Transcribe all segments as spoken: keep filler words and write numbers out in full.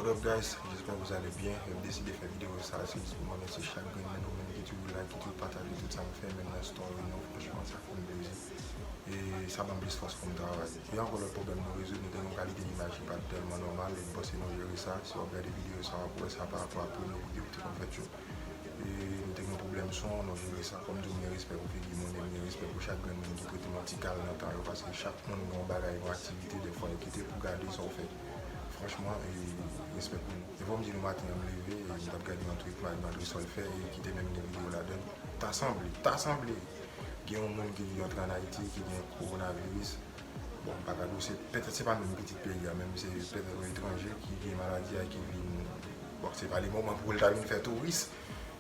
What up guys, j'espère que vous allez bien. M deside fè videyo sa, se jis pou m remèsye chak grenn nan nou menm ki toujou like, ki toujou pataje tout sa m fè, menm nan story nou, franchman sa fè m plezi. E sa ban m plis fòs pou m travay. E ankò lòt pwoblèm nou rezoud, nou te gen yon kalite imaj ki pa t tèlman nòmal, e m panse nou jere sa. Si w ap gade videyo sa, w ap wè sa pa rapò a premye videyo ki te konn fèt yo. E nou te gen pwoblèm son, nou jere sa. Kòm di w, m gen respè pou figi moun, e m gen respè pou chak grenn moun ki prete m yon ti kal nan tan yo, paske chak moun gen yon bagay, yon aktivite, dèfwa yo kite pou gade sa w fè. Franchman, e, respè pou nou. E fò m di nou maten an m leve, e m t ap gade yon tweet Mad- Madrisol fè, e ki te menm gen videyo ladan l. Ta sanble, ta sanble gen yon moun ki antre ann Ayiti, ki gen kowonaviris. Bon, m pa ka di w se, petèt se pa menm pitit peyi a, menm se petèt yon etranje ki gen maladi a, ki vin, bon, se pa le moman pou l ta vin fè touris.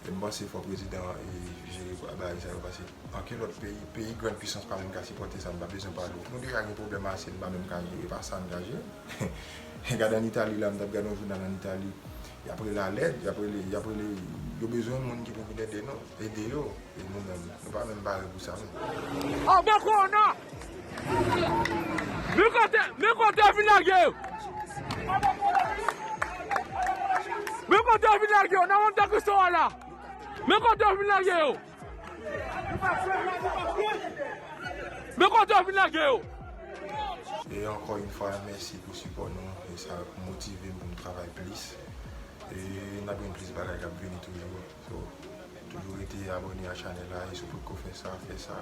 E m panse fò prezidan an, e, jere bagay sa yo, paske ankenn lòt peyi, peyi grann pisans pa menm ka sipòte sa, m pa bezwen pale w. Nou deja gen pwoblèm ase, n pa menm ka jere, pa sa n ka jere. Gade ann Itali la, m t ap gade yon jounal ann Itali, y ap rele alèd, y ap rele, y ap rele, yo bezwen moun ki pou vin ede nou, ede yo. E nou menm, nou pa menm pare pou sa menm. Anba kòwona! Men kote, men kote yo vin lage yo! Men kote yo vin lage yo, nan Monte Cristo a la! Men kote yo vin lage yo! Men kote yo vin lage yo! E ankò yon fwa, mèsi pou sipò nou. E sa motive m pou m travay plis. E n ap gen plis bagay k ap vini toujou. So, toujou rete abòne a chanèl la. E si w potko fè sa, fè sa.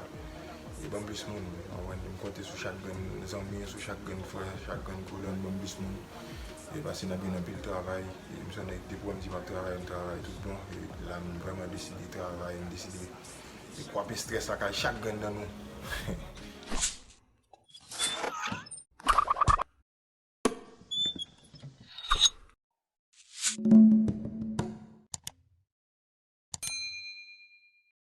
E ban m plis moun. Ou konprann? M konte sou chak grenn zanmi, sou chak grenn frè, chak grenn kolèg, ban m plis moun. E paske n ap gen anpil travay. E m se yon nèg depi w wè m di m ap travay, m travay tout bon. E la, m vrèman deside travay, m deside e kwape estrès lakay chak grenn nan nou.